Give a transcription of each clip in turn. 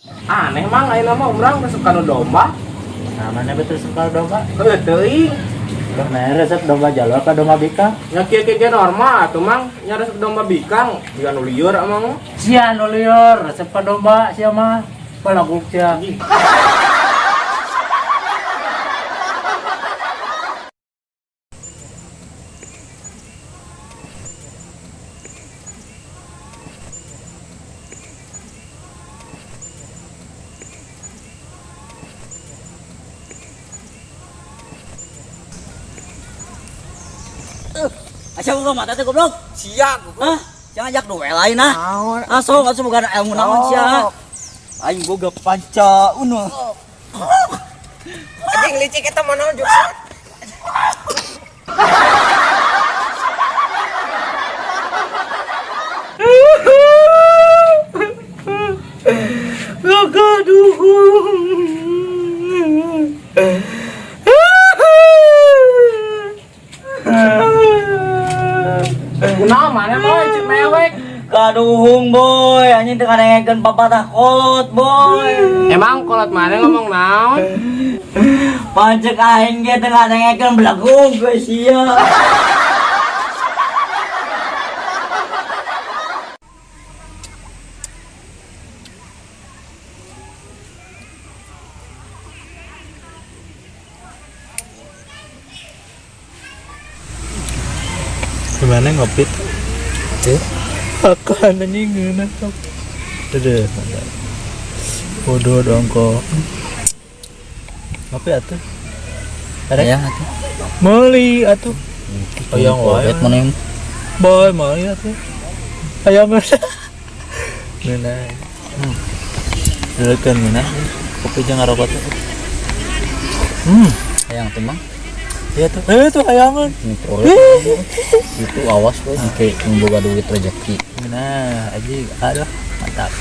Aneh Mang, ayeuna mah urang resep kana domba. Nah, mana betul suka domba? Heuh teuing. Mana resep domba jalur apa domba bikang? Nya kieu kieu ge normal atuh Mang, nya resep domba bikang, jiga nu lieur amang. Sia nu lieur, resep ka domba sia mah. Palaguk sia. Asa buka mata teh goblok. Siap. Hah? Jangan ajak duel lain ah. Ah sok asuh boga ilmu naon sia. Aing boga panca uno. Anjing licik eta mah naon juga. Kunaon maneh boy cik mewek? Kaduhung boy, anjing teu kadengekeun papatah kolot boy. Emang kolot maneh ngomong naon? Pancek aing ge teu kadengekeun belagung ge sia. Gimana ngopi? Eh? Akan anjing ngeunah sok. Aduh, mantap. Bodoh dong kok. Ngopi atuh. Ada? Ya atuh. Meuli atuh. Hayang wae. Mana Boy, meuli atuh. Hayang ngeunah. Ngeunah. Deukeun ngeunah. Kopi jeung ngarokok teh. Hayang teh Mang. Iya tuh. Eh tuh hayangan. Itu awas boy, engke boga duit rezeki. Nah, aji, aduh, mantap.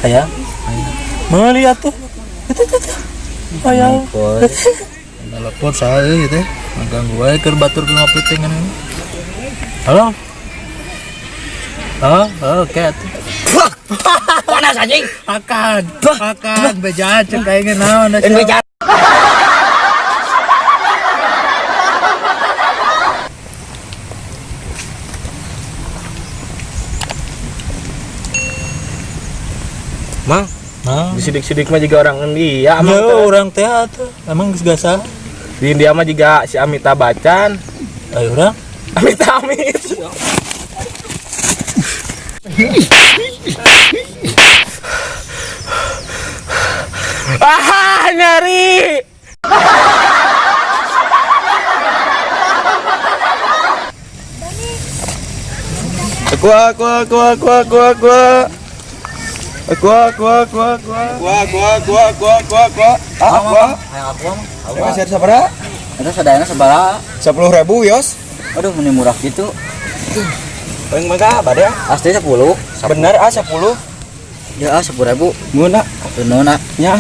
Ayang, meuli atuh. Itu itu itu. Ayang. Telepon saya gitu ya. Ganggu wae keur batur keur ngopi teh ngeunah. Halo. Oh, oke atuh. Panas anjing. Akan, akan bejaan cek aing naon da sia. Bejaan. Mang, Nah, di sidik-sidik mah juga orang India ya amang teh. urang teh atuh. Emang geus gasah. Di India mah juga si Amitabh Bachchan. Ayo urang. Amitabh Amit. Ah, nyari. Aku aku aku aku aku aku. Aku aku aku aku. Aku aku aku aku aku aku. Ah, aku. Hayang aku mah. Emang share sabaraha? Eta sadayana sabaraha? 10.000 yos. Aduh, meni murah gitu. Paling mangga bade ah. Asli 10. Bener ah 10. Ya ah 10.000. Mun ah. Tuh na. Nya.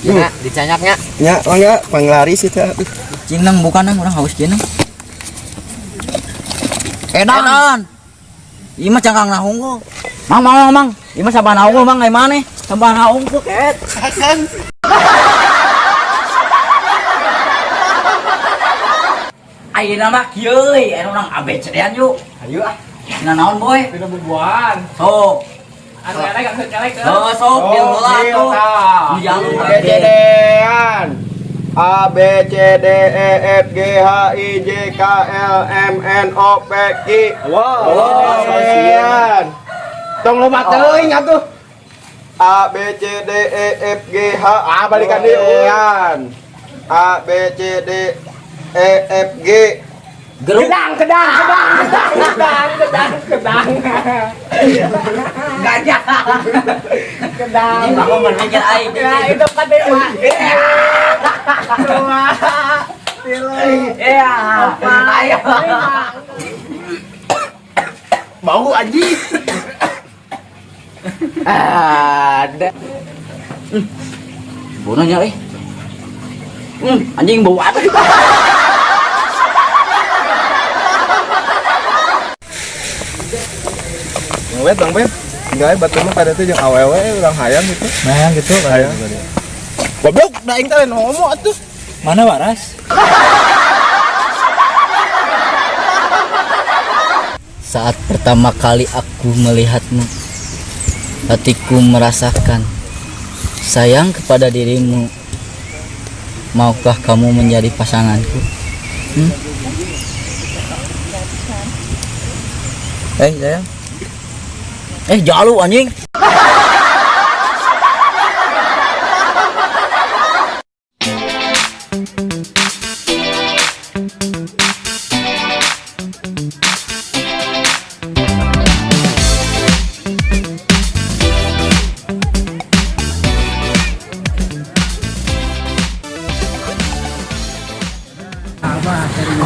Ya, dicanyaknya. Nya mangga panglaris itu. Aduh. Cinang bukan nang urang haus cinang. Edan. Ieu mah cangkang unggul. Mang mang mang mang. Ieu mah sabana unggul mang ai maneh. Sabana unggul ket. Ayeuna mah kieu euy, aya urang ABCD-an yuk. Ayo ah, Dina naon boy? dina bubuan. Sok. Anu elek gak kelek. Oh, sok deal heula atuh. Di jalur A B C D an. A B C D E F G H I J K L M N O P Q. Wow. Wow. Tong loba teuing atuh. A B C D E F G H A balikan deui. A B C D E F G. Geruk. Kedang, kedang, kedang, kedang, kedang, kedang, kedang. Gajah. Kedang. Ini aku berpikir aing. Ya, itu kan dewa. Dua, tilu, Iya. empat, Ayo. lima. Bau anjing. Ada. Bunuhnya euy. Anjing bau aduh. Bang Bet, Bang Bet. Tinggal batur mah kada teh jeung awewe urang hayang gitu. Nah, gitu. Hayang. Goblok, da aing teh lain homo atuh. Mana waras? Saat pertama kali aku melihatmu, hatiku merasakan sayang kepada dirimu. Maukah kamu menjadi pasanganku? Hmm? Eh, sayang. Eh, jalu anjing.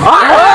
Ah!